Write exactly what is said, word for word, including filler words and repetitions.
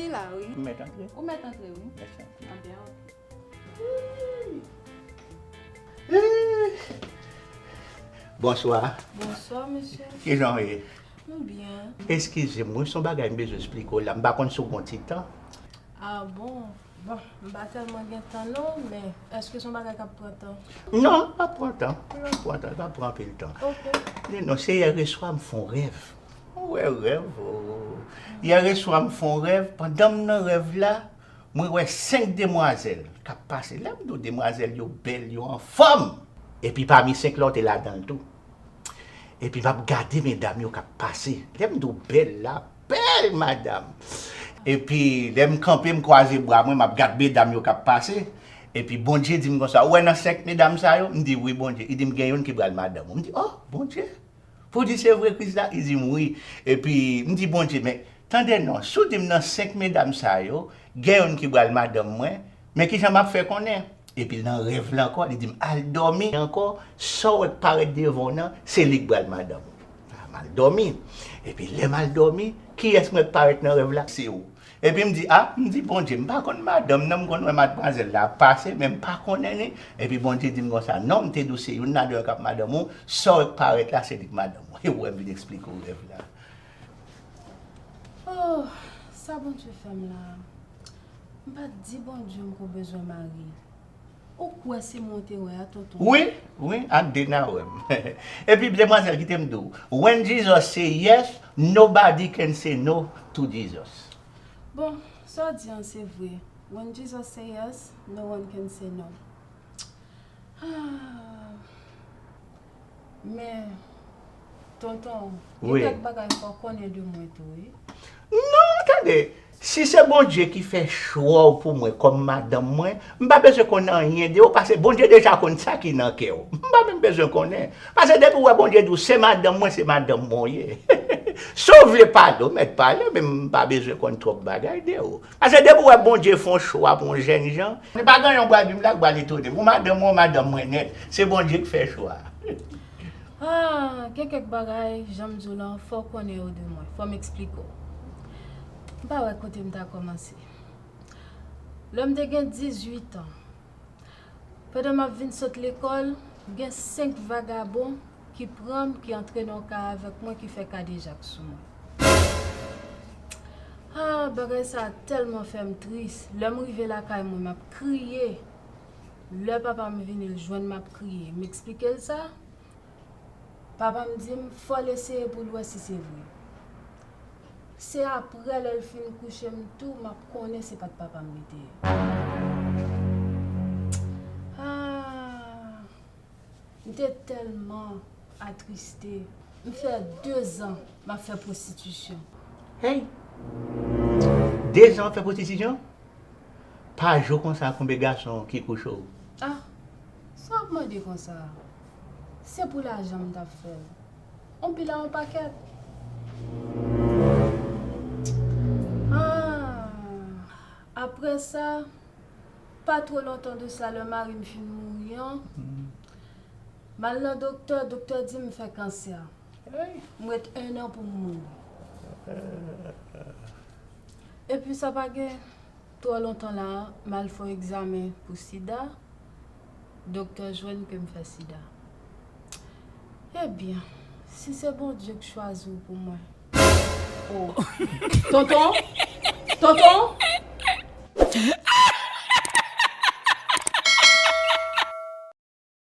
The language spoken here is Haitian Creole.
La, wi. Ou mèt antre? Ou mèt antre, wi. Mèsi anpil. Anben, ok. Bonswa. Bonswa, mesye. Kijan w ye? M byen. Eskize m, wi, se yon bagay m bezwen eksplike w la. M pa konn si w gen yon ti tan. Ah bon? Bon, m pa tèlman gen tan non, men èske se yon bagay k ap pran tan? Non, l p ap pran tan. L p ap pran tan, l p ap pran anpil tan. Ok. Men non, se yè reswa m fè yon rèv. Ou wè rèv, o. Yè reswa m fè yon rèv, pandan m nan rèv la, mwen wè senk demwazèl k ap pase. Lè m di w demwazèl yo bèl, yo anfòm. Epi pami senk la, w te ladan l tou. Epi m ap gade medam yo k ap pase. Lè m di w bèl la, bèl madanm. Epi lè m kanpe, m kwaze bra mwen, m ap gade medam yo k ap pase. Epi Bondye di m konsa, ou wè nan senk medam sa yo? M di, wi, Bondye. Li di m gen youn ki pral madanm ou. M di, oh, Bondye. Pou di se vre Kris la? Li di m wi. Epi m di Bondye, men tande non, si w di m nan senk medam sa yo, gen youn ki pral madanm mwen, men kijan m ap fè konnen? Epi nan rèv la ankò, li di m al dòmi ankò, sa w wè k parèt devan w nan, se li k pral madanm ou. A, m al dòmi. Epi lè m al dòmi, kiyès m wè k parèt nan rèv la? Se ou. Epi m di, a, m di, Bondye, m pa konn madanm nan, m konn wè madmwazèl la ap pase, men m pa konnen li. Epi Bondye di m konsa, non, m te di w se youn ladan yo k ap madanm ou, sa w wè k parèt la, se li k madanm ou. E ou wè m vin eksplike w rèv la. Oh, sa Bondye fè m la. M pa t di Bondye m ko bezwen mari. Ou kwè se mwen w te wè a, tonton? Wi, wi, ak de n a wè m. Epi demwazèl, kite m di w, when Jesus say yes, nobody can say no to Jesus. Bon, sa w di an se vre. When Jesus say yes, no one can say no. Ah. Men, tonton, gen kèk bagay fò w konnen de mwen tou, wi. Non, tande, si se Bondye ki fè chwa w pou mwen kòm madanm mwen, m pa bezwen konn anyen de ou, paske Bondye deja konn sa ki nan kè w. M pa menm bezwen konnen. Paske depi w wè Bondye di w se madanm mwen, se madanm mwen w ye. Si w vle pale, w mèt pale, men m pa bezwen konn twòp bagay de ou. Paske depi w wè Bondye fè yon chwa pou yon jènjan, li pa gen yon bwa Bib la k pral etone m. Ou madanm mwen, ou madanm mwen nèt. Se Bondye k fè chwa. Ah, gen kèk bagay, jan m di w lan, fò w konnen yo de mwen. Fò m eksplike w. M pa wè kote m ta kòmanse. Lè m te gen dizuit an, pandan m ap vin sot lekòl, gen senk vagabon ki pran m, ki antre nan yon kay avèk mwen, ki fè kadejak sou mwen. Ah, bagay sa a tèlman fè m tris. Lè m rive lakay mwen, m ap kriye. Lè papa m vini, l jwenn m ap kriye. M eksplike l sa. Papa m di m, fò l eseye pou l wè si se vre. Se apre lè l fin kouche m tou, m ap konnen se pa t papa m li te ye. Ah, m te tèlman atriste. M fè dezan m ap fè pwostitisyon. Hey! Dezan w ap fè pwostitisyon? Pa jwe konsa ak yon bèl gason ki kouche w. Ah, sa w ap mande konsa? Se pou lajan m t ap fè l. On pil a on pakèt. Ah, apre sa, pa twò lontan de sa, lè mari m fin mouri an, m al nan doktè, doktè di m fè kansè. M ret en an pou m mouri. Epi sa pa gen twò lontan la, m al fè yon egzamen pou sida. Doktè jwenn ke m fè sida. Ebyen, si se Bondye k chwazi w pou mwen. Oh. Tonton? Tonton?